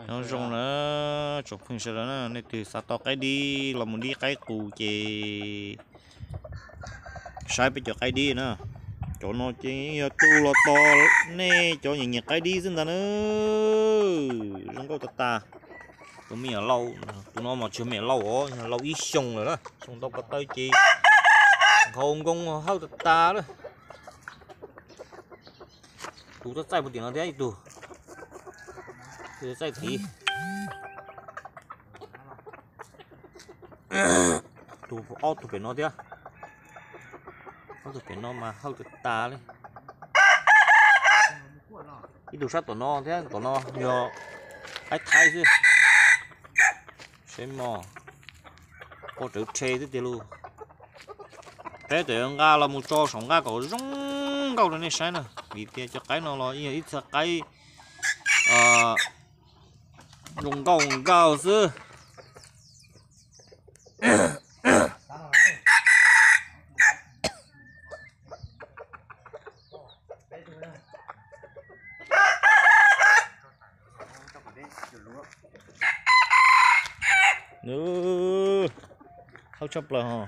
Nyob zoo na, tsoom phooj ywg sawv daws na, nej twg xav tau qaib dib los mus dib qaib qus ces saib peb cov qaib dib na. Cov no ces yog tus los tos nej cov nyiam nyiam qaib dib xwb ntag na. Zoo nkauj tag tag. Tus me nyuam lauj, tus no mas tsis yog me nyuam lauj os, yog lauj ib xyoos lawm na, xyoo ntau ko taw ces nkhaus nkoo hawj tag tag lawm. Tus txaij puag tim no thiab ib tug, tus txaij tid. Tus ob tug pem no thiab, ob tug pem no mas hawj tag tag li. Ib tug sab tom no thiab, tom no yog qaib thaib xwb. Saib mog, qua rawv rhe xwb tiag lauj. Peb tseem nqa los mus tso saum nqaj kom zoo nkauj rau nej saib na, vim tias cov qaib no los yog ib txha qaib zoo nkauj nkaus xwb. Hawj tshaj plaws ho,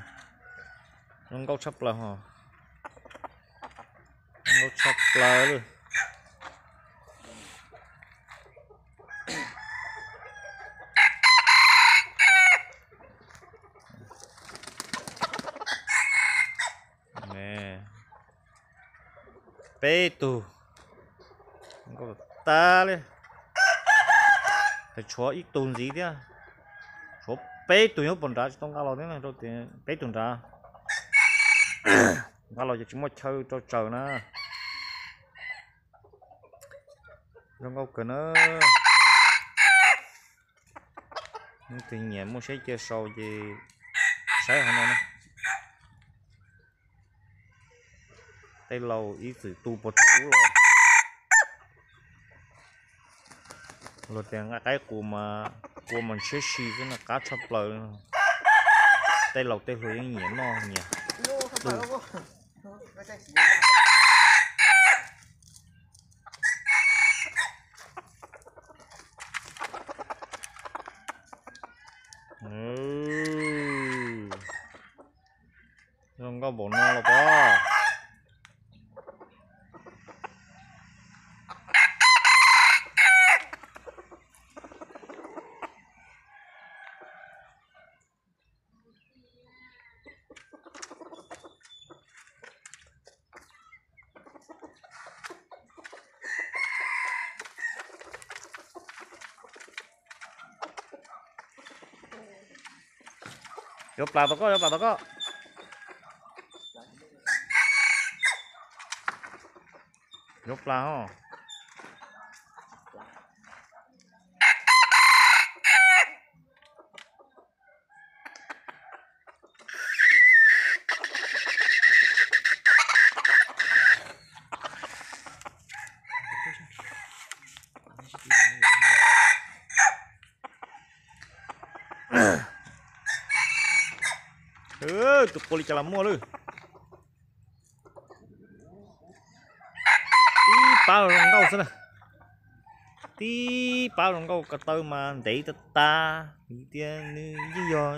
zoo nkauj tshaj plaws ho, zoo nkauj tshaj plaws li. Peb tug, nkauj tag li. Tshuav ib tug ntxiv thiab. Tshuav peb tug nyob puag nrad tsis tau nqa los thiab, rau tias peb tug nrad nqa los ces tsis muaj chaw rau tsaws na. Zoo nkauj kawg na. Leej twg nyiam muaj siab cia sau ces saib hauv no na. Tej laus ib txwm tu puag thaum ub los. Luag tias nqa qaib qus mas kua mas ntshiab si xwb na, qab tshaj plaws. Tej laus tej hluas yeej nyiam noj nyiam tu. Zoo nkauj npaum no los pob. Yuav plas tau koj, yuav plas tau koj. Yuav plas ho. Tus qua li cas los muaj lawm. Tib pab zoo nkauj xwb na. Tib pab zoo nkauj ko taw mas ntev tag tag, vim tias nws yeej yog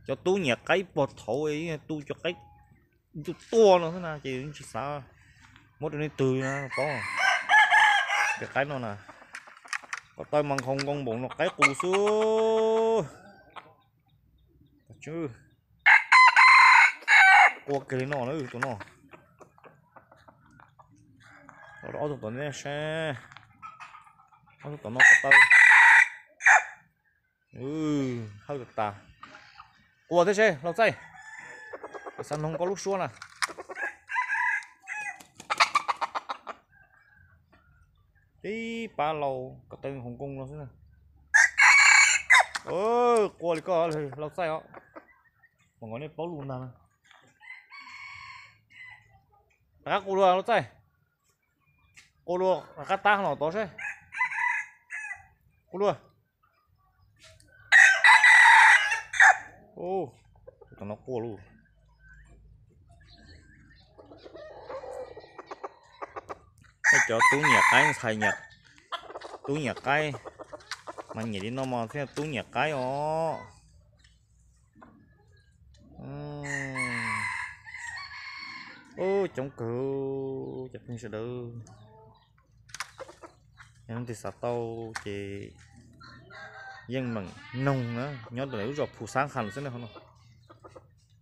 cov tub nyiam qaib puag thaum ub, yeej tu cov qaib tu tuaj no xwb na, ces tsis xav muab rau nej twg paub. Cov qaib no na, ko taw mas nkhaus nkoo npaum no qaib qus xwb. Qua kiag li no na tus no. Ob tug tom no seb, ob tug tom no ko taw. Hawj tas tas. Qua thiab seb Lauj Txaij, xav noog koj lub suab na. Tib pab laus ko taw nkhaus nkoo no xwb na. Qua li koj Lauj Txaij os, mas nkawd nej paub lus ntag. Rov qab qua dua Lauj Txaij. Qua dua, rov qab tab los tod seb. Qua dua. Tus no qua lauj. Nej cov tub nyiam qaib ntxhais nyiam Tub nyiam qaib, mas nyiam li no mas thiaj tub nyiam qaib os. Ub, coob kawg cov phooj ywg sawv daws. Yog leej twg xav tau ces yeej meem noog na, nyob rau ntawm lub zos Phu Xab Khas xwb na,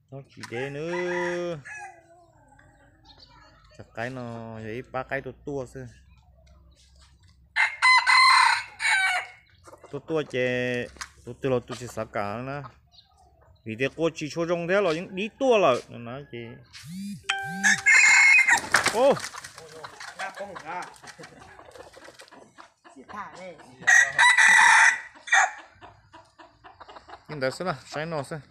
nyob tsis deb nawb. Cov qaib no yog ib pab qaib tuaj tuaj xwb. Tuaj tuaj ces tus twg los tus tsis xav kam na, vim tias qua tsis tshua zoo thiab los yeej dib tuaj lawm no na ces. Li ntawd xwb na, saib no xwb.